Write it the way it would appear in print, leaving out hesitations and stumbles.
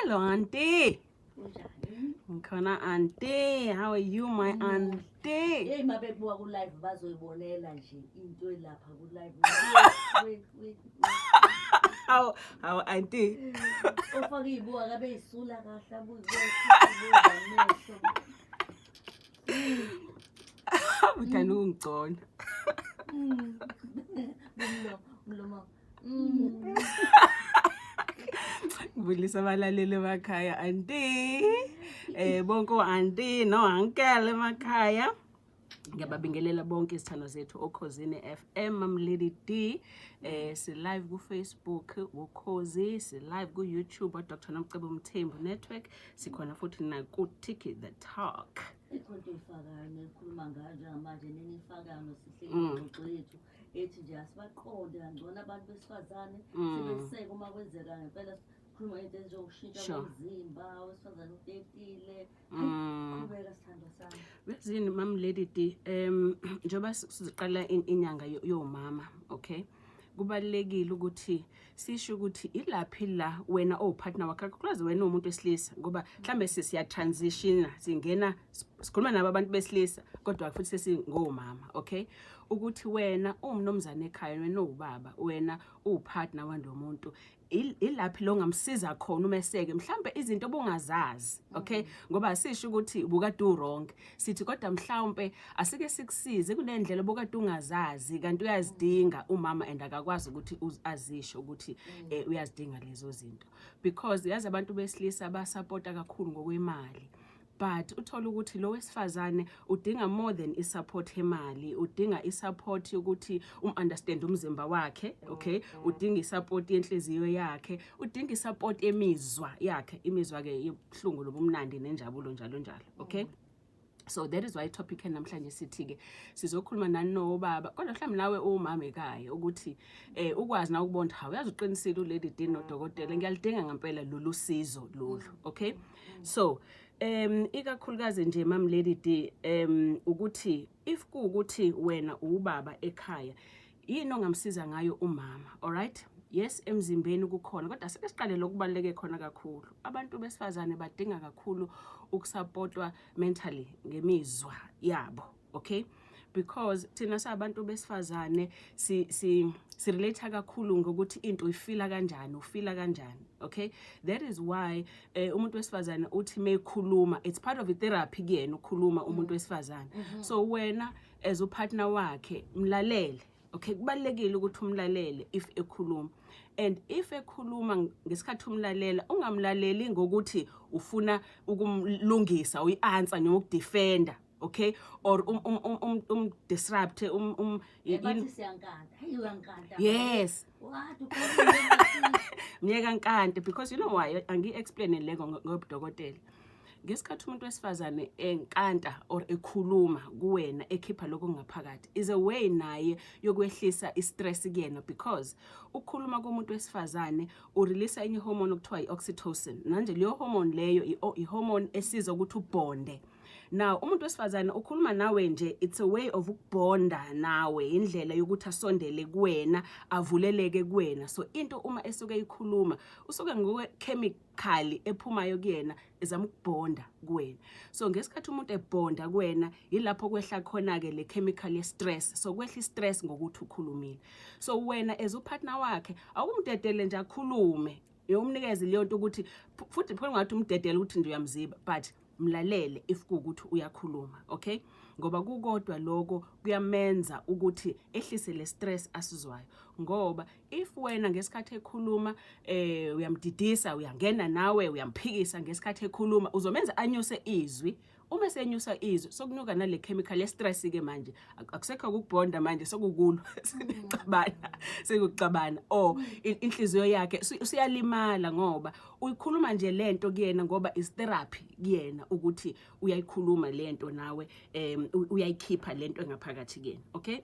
Hello, auntie. Kunjani? Ngikhona, auntie. How are you, my auntie? Hey, mabebuka ku live bazoyibonela nje into elapha ku live. Wait, wait, wait. How, auntie? Ofaka izibuka kabe isula kahle abuze amehlo. Uthanda ukungigcona. Umlomo, umlomo. Ngibulisa abalaleli emakhaya, auntie. Bonke o-auntie no-uncle emakhaya. Ngiyababingelela bonke izithandwa zethu oKhozini FM, Mam Lady D. Si live ku Facebook woKhozi, si live ku YouTube Dr. Nomcebo Mthembu Network, sikhona futhi na ku Tiki the Talk. Ikhona into oyifakayo nenikhuluma ngayo njengamanje neniyifakayo nosihleli ingxoxo yethu ethi nje asibaqonde kangcono abantu besifazane, sibeseke uma kwenzeka ngempela sikhuluma ngento ezinjengokushintsha komzimba wesifazane utetile. Qhubeka, sithandwa sami. Uyazini, Mam Lady D, njengoba siziqala inyanga yomama, okay? Kubalulekile ukuthi sisho ukuthi ilaphi la wena owupartner wakhe, kakhulukazi wena uwumuntu wesilisa, ngoba mhlambe siya transitiona, singena sikhuluma nabo abantu besilisa kodwa futhi sesingomama, okay? Ukuthi wena uwumnumzane ekhaya, wena uwubaba, wena uwupartner walomuntu, ilaphi lo ngamsiza khona umeseke mhlambe izinto obungazazi, okay? Ngoba asisho ukuthi ubukade uwrong, sithi kodwa mhlawumbe asike sikusize kunendlela obukade ungazazi kanti uyazidinga umama and akakwazi ukuthi azisho ukuthi uyazidinga lezo zinto, because yazi abantu besilisa basupporta kakhulu ngokwemali, but uthola ukuthi lo wesifazane udinga more than i-support yemali, udinga i-support yokuthi um-understand umzimba wakhe, okay? Udinga i-support yenhliziyo yakhe, udinga i-support yemizwa yakhe, imizwa ke yobuhlungu lobumnandi nenjabulo, njalo njalo, okay? So that is why topic namhlanje sithi ke sizokhuluma nani nobaba, kodwa mhlawumbe nawe umama ekhaya, ukuthi ukwazi na ukubona, hawu, uyazi uqinisile uLady D nodokotela, ngiyalidinga ngempela lolu sizo lolu, okay? So ikakhulukazi nje, Mam Lady D, ukuthi if kuukuthi wena ubaba ekhaya, yini ongamsiza ngayo umama? Alright, yes, emzimbeni kukhona, kodwa sike siqale lokubaluleke khona kakhulu. Abantu besifazane badinga kakhulu ukusupportwa mentally ngemizwa yabo, okay? Because thina sabantu besifazane si relate kakhulu ngokuthi into uyifeela kanjani, ufeela kanjani, okay? That is why umuntu wesifazane uthi mekhuluma, it's part of the therapy kuyena ukukhuluma umuntu wesifazane. So wena as upartner wakhe, mlalele, okay? Kubalulekile ukuthi umlalele if ekhuluma, and if ekhuluma ngesikhathi umlalela, ungamlaleli ngokuthi ufuna ukumlungisa, uyi-answer noma ukudefenda, okay, or um disrupt Bathi siyankanta, hey, uyankanta. Yes. What ukhuluma? Myeka nkante, because you know why? Angi-explain le ngobudokotela. Ngesikhathi umuntu wesifazane enkanta or ekhuluma kuwena, ekhipha lokho ngaphakathi, is a way naye yokwehlisa i-stress kuyena, because ukukhuluma komuntu wesifazane urelease enye hormone okuthiwa i-oxytocin. Manje leyo hormone leyo i-hormone esiza ukuthi ubonde. Now umuntu wesifazane ukhuluma nawe nje, it's a way of ukubonda nawe, indlela yokuthi asondele kuwena, avuleleke kuwena. So into uma esuke ikhuluma, usuke ngokwe chemical ephumayo kuyena ezama ukubonda kuwena. So ngesikhathi umuntu ebonda kuwena, yilapho kwehla khona ke le chemical ye stress. So kwehla i-stress ngokuthi ukhulumile. So wena as upartner wakhe, awumdedele nje akhulume, umnikeze leyo nto ukuthi futhi phela ungathi umdedele ukuthi nje uyamziba, but mlalele if kuwukuthi uyakhuluma, okay? Ngoba kukodwa lokho kuyamenza ukuthi ehlise le stress asizwayo, ngoba if wena ngesikhathi ekhuluma uyamdidisa, uyangena nawe uyamphikisa ngesikhathi ekhuluma, uzomenza anyuse izwi. Uma senyusa izwi, sokunuka nale chemical ye stress ke manje. Akusekho ukubonda manje, sokukulwa, sekuxabana, sekuxabana, or inhliziyo yakhe usiyalimala, ngoba uyikhuluma nje lento kuyena, ngoba is therapy kuyena ukuthi uyayikhuluma lento nawe, uyayikhipha lento engaphakathi kuyena, okay?